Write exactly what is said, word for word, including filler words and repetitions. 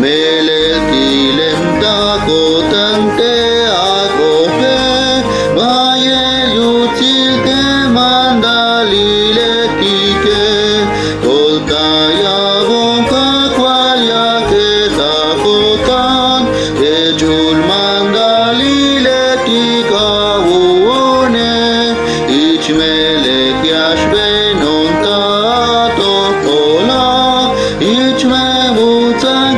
Melel tilem ta ko'tan te ak'oje, bayel yutsil te mandaliletike. Koltayabon Kajwal yake ta ko'tan te ch'ul mandaliletik awu'une. Jich me lek ya xbeenon ta atojol a, jich me buts'an